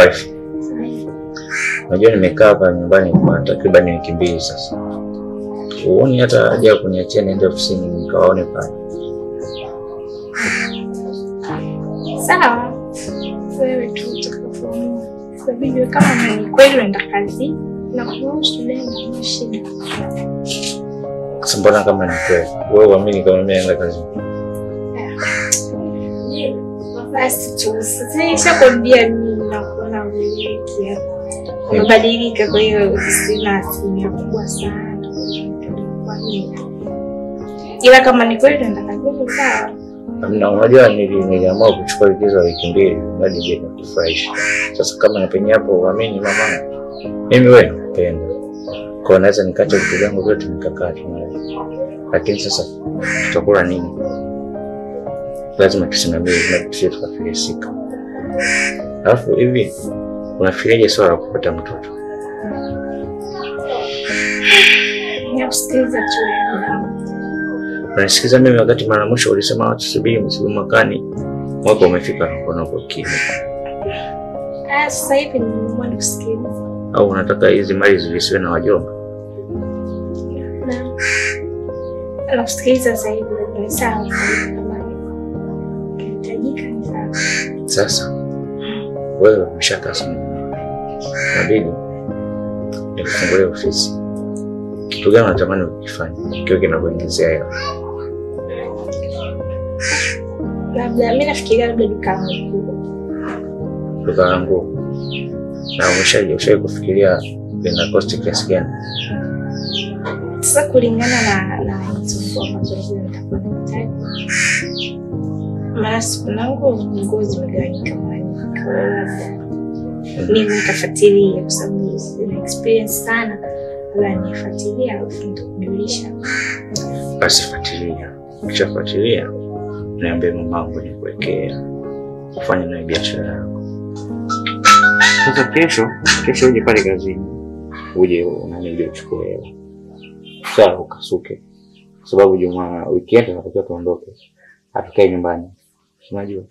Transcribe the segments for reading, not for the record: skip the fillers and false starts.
Wife. Unajua nimekaa hapa nyumbani kwa takriban wiki mbili sasa. Huoni hata haja kuniachia niende ofisini nikawaone pale. Sawa. Wewe tu utakapoamua. Sababu kama ni kweli unaenda kazi na kuruhusu nenda shida. Sasa mbona kama ni kweli? Wewe uamini kama mimi naenda kazi? Basi tu. Sasa nishakwambia mimi nakuona wewe kia. Umebadilika, kwa hiyo sina asilimia kubwa sana kuamini. Ila kama ni kweli naenda kazi sawa. Na unajua niliamua kuchukua likizo wiki mbili hadi nije nikufurahishe. Sasa kama napenye hapo uamini mama. Mimi wewe nakupenda. Kwa hiyo naweza nikaacha vitu vyangu vyote nikakaa tu nawe. Lakini sasa tutakula nini? Lazima tusimamie na tusije tukafilisika. Alafu hivi unafikiriaje swala la kupata mtoto? Nakusikiliza tu. Unasikiza mimi wakati mara mwisho ulisema watu subiri msimu mwakani, mwaka umefika na uko kimya. Sasa hivi nimeamua nikusikilize. Au unataka hizi mali zilisiwe na wajomba? Na nakusikiliza sasa hivi ni sawa. Kitajika ni sawa. Sasa wewe umeshakaa sana. Inabidi nikufungulie ofisi. Kitu gani unatamani kukifanya kiwe kinakuingizia hela? Labda mimi nafikiria labda duka la nguo. Duka la nguo. Na umeshawahi kufikiria lina cost kiasi gani? Sasa kulingana na hizo nguo ambazo nitakuwa nahitaji. Maana kuna nguo zimegawanyika mara nyingi. Kwa hiyo labda mimi nitafuatilia kwa sababu sina experience sana. Labda nifuatilie alafu nitakujulisha. Basi fuatilia. Ukishafuatilia niambie mamangu nikuwekea ufanye naye biashara yako. Sasa kesho uje pale kazini. Uje unani uchukue hela. Sawa, ukasuke. Kwa sababu Jumaa weekend tunatakiwa tuondoke. Hatukae nyumbani. Unajua?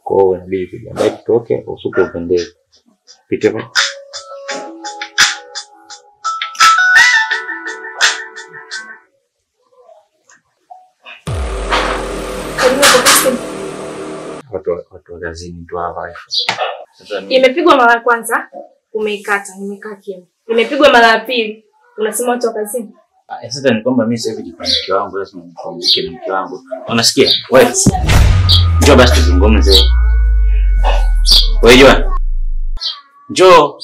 Kwa hiyo inabidi tujiandae tutoke, usuke upendeze. Pite hapo. Watu wa kazini tu hapa. Imepigwa mara ya kwanza, umeikata, nimekaa kimya. Imepigwa mara ya pili, unasema watu wa kazini. Sasa ni kwamba mimi sasa hivi niko na mke wangu, lazima nipumzike na mke wangu. Unasikia? Wewe. Njoo basi tuzungumze. Wewe Joan. Njoo.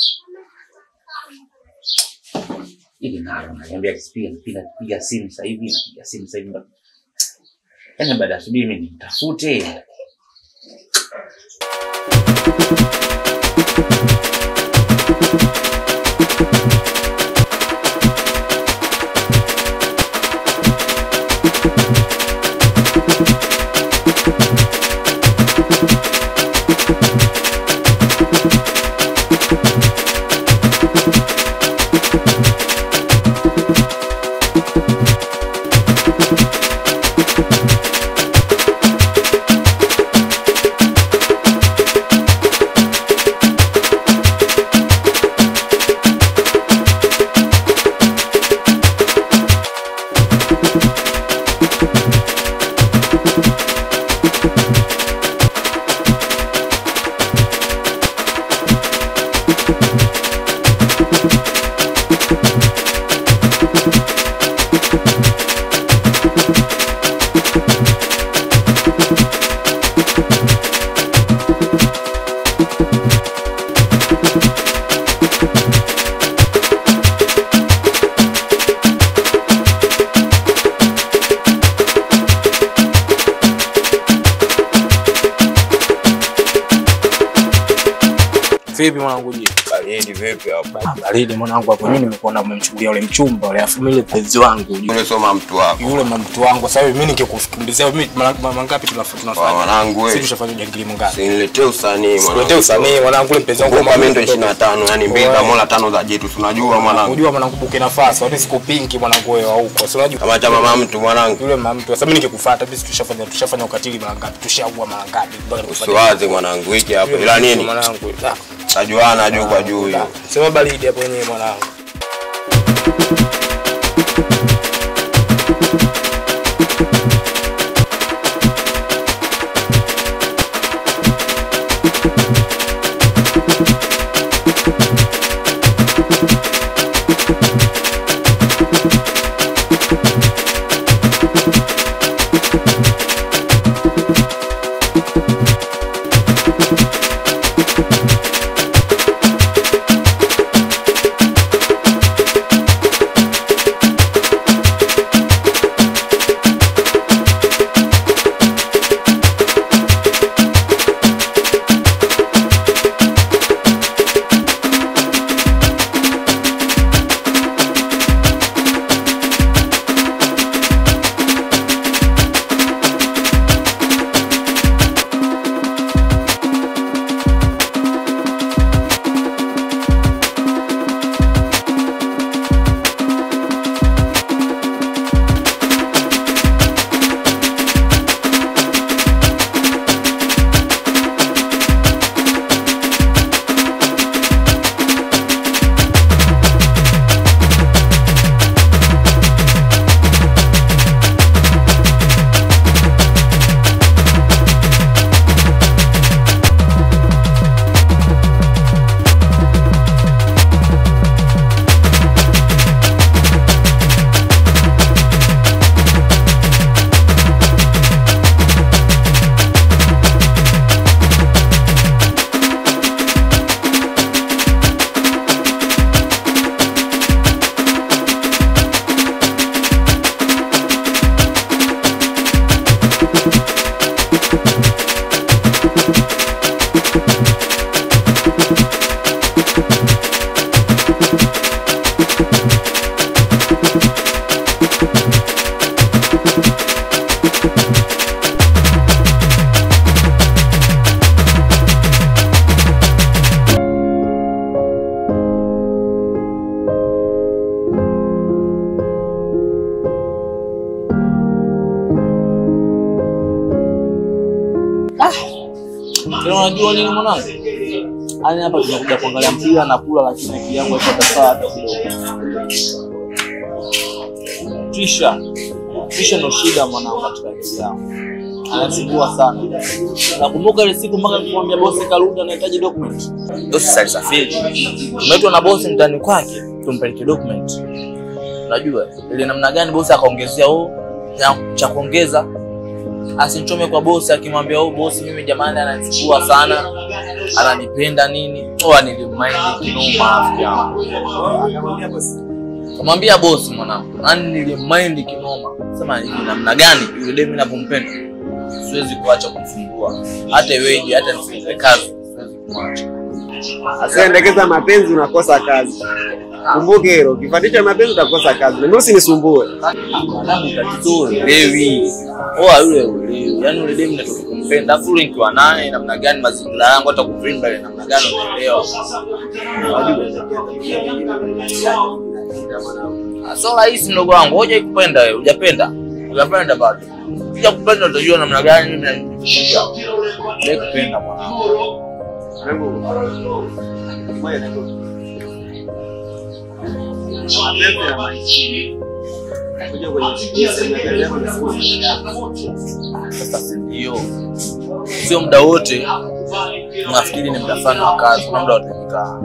Ili nalo ananiambia piga simu sasa hivi, napiga simu sasa hivi. Yaani baada ya subiri mimi nimtafute. Vipi mwanangu je? Baridi vipi hapa? Baridi mwanangu hapo mimi nimekuona umemchukulia yule mchumba yule afu mimi mpenzi wangu. Yule sio mtu wako. Yule mtu wangu. Sasa mimi nikikukimbizia mimi mara ngapi tunafanya? Mwanangu wewe. Sisi tushafanya ujangili mngapi? Usiniletee usanii mwanangu. Usiniletee usanii mwanangu yule mpenzi wangu. Kwa mimi ndo 25 yani mbili mola tano za jitu tunajua mwanangu. Unajua mwanangu Burkina Faso, hadi sikupinki mwanangu wewe huko. Si unajua kama cha mama mtu mwanangu. Yule mama mtu. Sasa mimi nikikufuata mimi tushafanya ukatili mara ngapi? Tushaua mara ngapi? Usiwaze mwanangu hiki hapo. Ila nini? Mwanangu. Tajuana juu kwa juu hiyo. Sema baridi hapo wenyewe mwanangu. Unajua nini mwanangu? Yaani hapa tunakuja kuangalia mpira na kula lakini akili yangu haiko sawa hata kidogo. Tisha ndo shida mwanangu katika akili yangu. Anasumbua sana. Nakumbuka ile siku mpaka nikamwambia bosi karudi anahitaji document. Bosi alisafiri. Tumeitwa na bosi ndani kwake tumpeleke document. Unajua ile namna gani bosi akaongezea cha kuongeza. Asinchome kwa bosi akimwambia oh bosi mimi jamani ananisumbua sana ananipenda nini. Oh nilimind kinoma rafiki yangu. Kumwambia bosi mwanangu, yani nilimind kinoma. Sema hivi namna gani yule demu ninapompenda siwezi kuacha kumsumbua. Hata iweje hata nisifanye kazi siwezi kumwacha. Asiendekeza mapenzi unakosa kazi. Kumbuke hilo, ukifuatisha mapenzi utakosa kazi. Na mimi usinisumbue. Mwanangu tatizo uelewi. Oa yule uelewi. Yaani yule demu natoka kumpenda. Afu yule nikiwa naye namna gani mazingira yangu hata kuvimba ile namna gani unaelewa. So rahisi ndugu wangu, hoja ikupenda wewe, hujapenda. Hujapenda bado. Ukija kupenda utajua namna gani mimi najifikia. Nakupenda mwanangu. Sasa ndio. Sio muda wote nafikiri ni muda fulani wa kazi, kuna muda utakaa.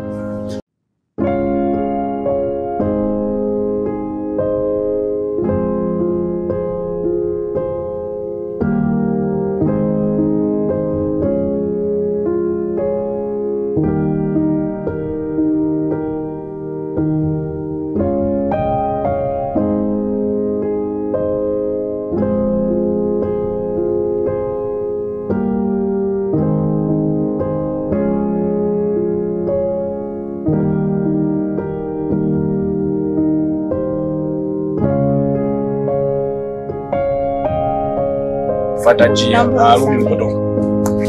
Fuata njia, rudi ulikotoka.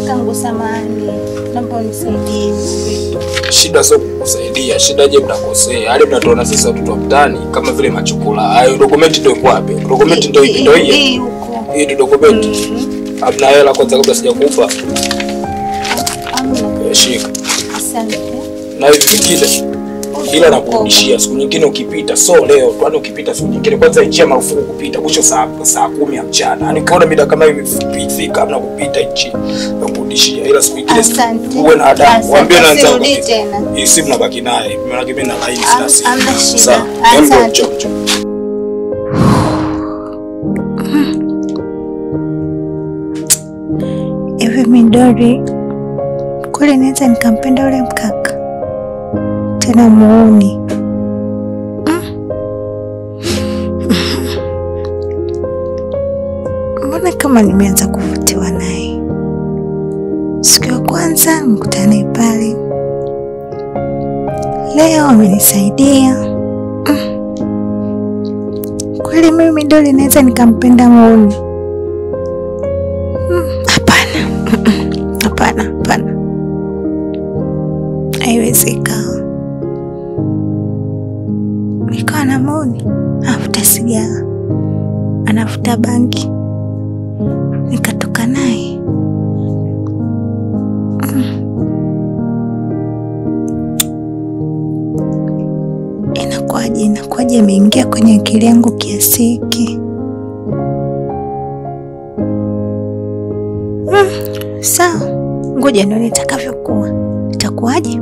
Kangu samahani, naomba unisaidie. Shida sio kukusaidia, shida je mnakosea. Yaani mnatuona sisi watoto wa mtaani kama vile machokula. Hayo document ndio iko wapi? Document ndio ipi? Ndio hii. Hii ndio document. Hamna hela kwanza kabla sijakufa. Hamna. Shika. Asante. Na hivi vingine ila nakurudishia siku nyingine ukipita, so leo kwani ukipita siku nyingine kwanza njia marufuku kupita mwisho saa 10 ya mchana. Yaani ukiona mida kama hivi imefika hamna kupita nchi nakurudishia, ila siku nyingine uwe na adabu. Waambie na wenzako hii simu nabaki naye, maana mimi na laini sina simu. Hamna shida. Asante. Hivi Midori kweli naweza nikampenda yule mkaka? Tena muoni. Mbona kama nimeanza kuvutiwa naye? Siku ya kwanza mkutana naye pale, leo amenisaidia. Kweli mimi Midori naweza nikampenda muoni? Hapana. Hapana, hapana. Haiwezekani. Nikawa na muoni anavuta sigara, anavuta bangi, nikatoka naye. Inakuwaje ameingia kwenye akili yangu kiasi hiki? Sawa, ngoja nione itakavyokuwa. Itakuwaje?